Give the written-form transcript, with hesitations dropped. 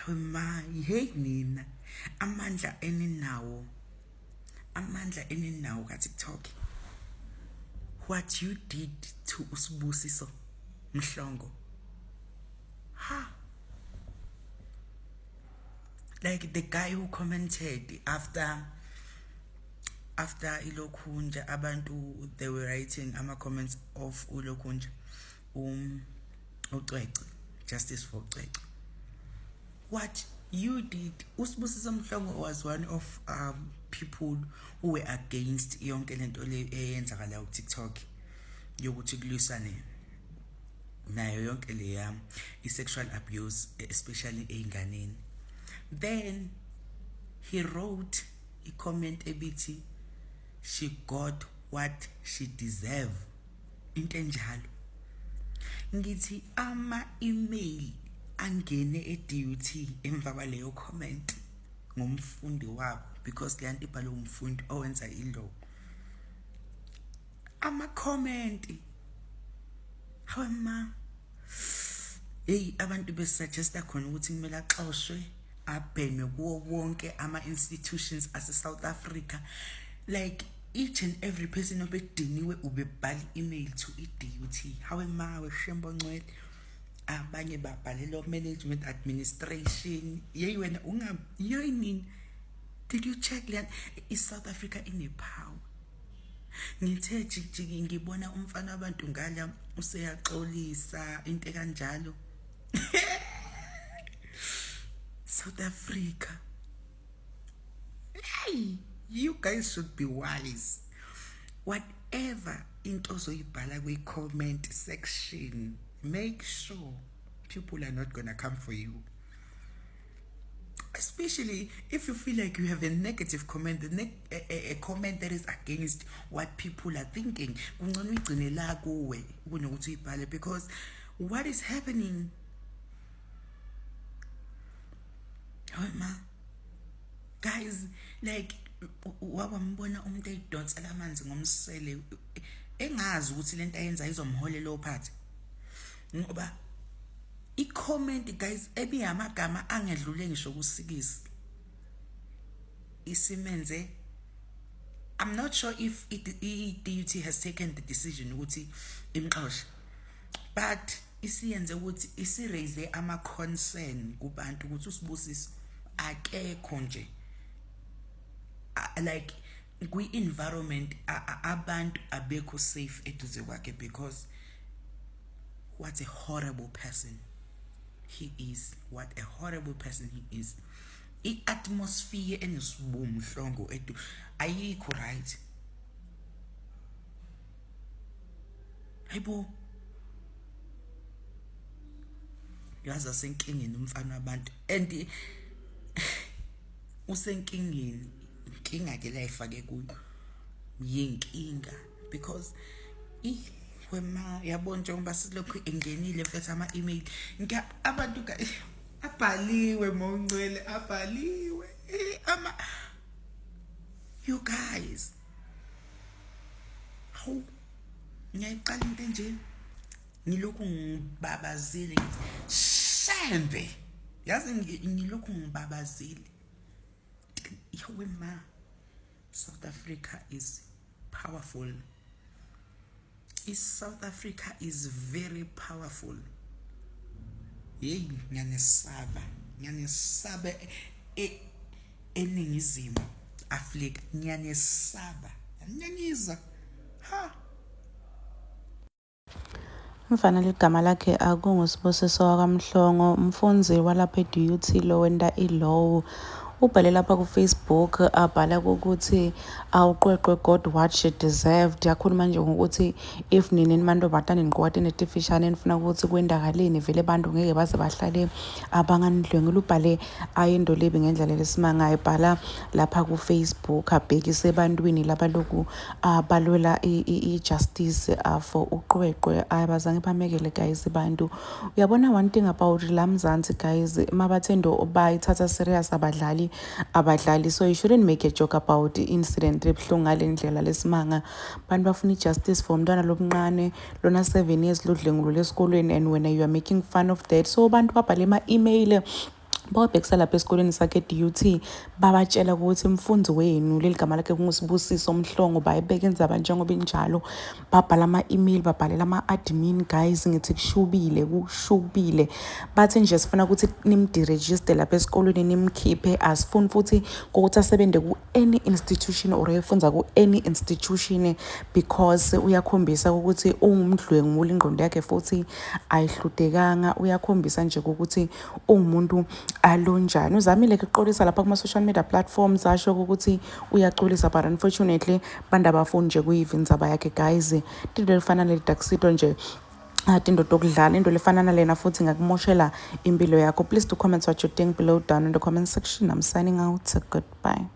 Ma, hey nina, amandla eninawo, amandla eninawo ka-TikTok. What you did to uSibusiso Mhlongo. Ha! Like the guy who commented after ilokhunja, abantu they were writing ama comments of ulokhunja, uCwecwe, justice for Cwecwe. What you did, uSibusiso Mhlongo was one of people who were against yonke lento le eyenzakala ku TikTok yokuthi kulwisane nayo yonke leya i-sexual abuse, especially ey'nganeni. Then he wrote i-comment ebithi she got what she deserve, into enjalo. Ngithi ama-email angene e-DUT emva kwaleyo comment ngomfundi wabo, because le nto ibhalwe umfundi owenza i-law. Ama-comment, hawe ma, hey, abantu besuggesta khona ukuthi kumele axoshwe, abhenwe kuwo wonke ama-institutions ase-South Africa. Like each and every person obediniwe ubebhala i-email to i-DUT. Hawe mawe, shembo ncwele, abanye babhalela management, administration. Yeyi wena, unga yoyinini. Did you check le i-South Africa ine-power? Ngithe jikijiki ngibona umfana wabantu ngala useyaxolisa, into ekanjalo. South Africa, hey, you guys should be wise. Whatever into ozoyibhala kwi-comment section, make sure people are not gonna come for you, especially if you feel like you have a negative comment, a comment that is against what people are thinking. Kungcono uyigcine la kuwe kunokuthi uyibhale, because what is happening? Oh ma, guys, like wakwambona umuntu eyidonsela amanzi ngomsele, engazi ukuthi lento ayenza izomholela ophathe, ngoba i-comment, guys, ebiyamagama angedlule ngisho kusikisi isimenze. I'm not sure if i-DUT has taken the decision ukuthi imxoshe, but isiyenze ukuthi isiraise ama concern kubantu ukuthi uSibusiso akekho nje, like kwi-environment abantu abekho safe eduze kwakhe, because what a horrible person he is, what a horrible person he is. I-atmosphere enoSibu Mhlongo edu ayikho right. Hayibo, yazi asenkingeni umfana wabantu, and usenkingeni, inkinga ke la ifake kuyo yinkinga, because i wema yabona njengoba silokhu engenile mfethu ama-email abantu abhaliwe mongcwele, abhaliwe ama, you guys, hawu, ngiyayiqala into enje. Ngilokhu ngibabazile ngithi shembe, yazi ngilokhu ngibabazile. Yowe ma, South Africa is powerful. I-South Africa is very powerful. Hey, ngiyanesaba, ngiyanesaba eNingizimu Afrika, ngiyanesaba, ngiyangiza ha. Umfana ligama lakhe akunguSibusiso wakaMhlongo, umfundzi walapha e-DUT lo wenta i-law. Ubhale lapha ku-Facebook, abhala ukuthi awuqweqwe got what she deserved. Yakhuluma nje ngokuthi if nina nimantombazane niqoka netifishane nifuna ukuthi kwendakaleni vele abantu ngeke baze bahlale abanganidlwengula. Ubhale ayinto lebi ngendlela lesimanga, ebhala lapha ku-Facebook abhekise ebantwini labaloku abalwela i-justice for uqweqwe. Abazange bamekele guys abantu. Uyabona, one thing about la Mzansi guys, mabathendo bayithatha serious, abadlali, abadlali. So you shouldn't make a joke about i-incident ebuhlungu ngale ndlela lesimanga. Bantu bafuna i-justice for umntwana lomncane lona 7 years ludlengulule esikolweni, and wena you are making fun of that. So bantu babhale ama-email. Bawabhekisa lapha esikoleni sakhe e-DUT, babatshela ukuthi mfundi wenu leli gama lakhe kunguSibusiso Mhlongo. Bayibeka indzaba njengoba injalo, babhala ama-email, babhalela ama-admin. Guys, ngithi kushubile, kushubile. Bathi nje sifuna ukuthi nimderegister lapha esikolweni, nimkhiphe, asifuni futhi ukuthi asebenze ku-any institution or efunza ku-any institution because uyakhombisa ukuthi ungumdlwenguli, ingqondo yakhe futhi ayihludekanga. Uyakhombisa nje ukuthi uwumuntu alonjani. Uzamile kuxolisa lapha kuma-social media platforms, asho ukuthi uyaxolisa, but unfortunately bantu abafuni nje kuyiva indzaba yakhe. Guys, into elifana nelidakusito nje into tokudlala, into lefana nalena futhi ingakumoshela impilo yakho. Please do comment what you think below down in the comment section. I'm signing out. Goodbye.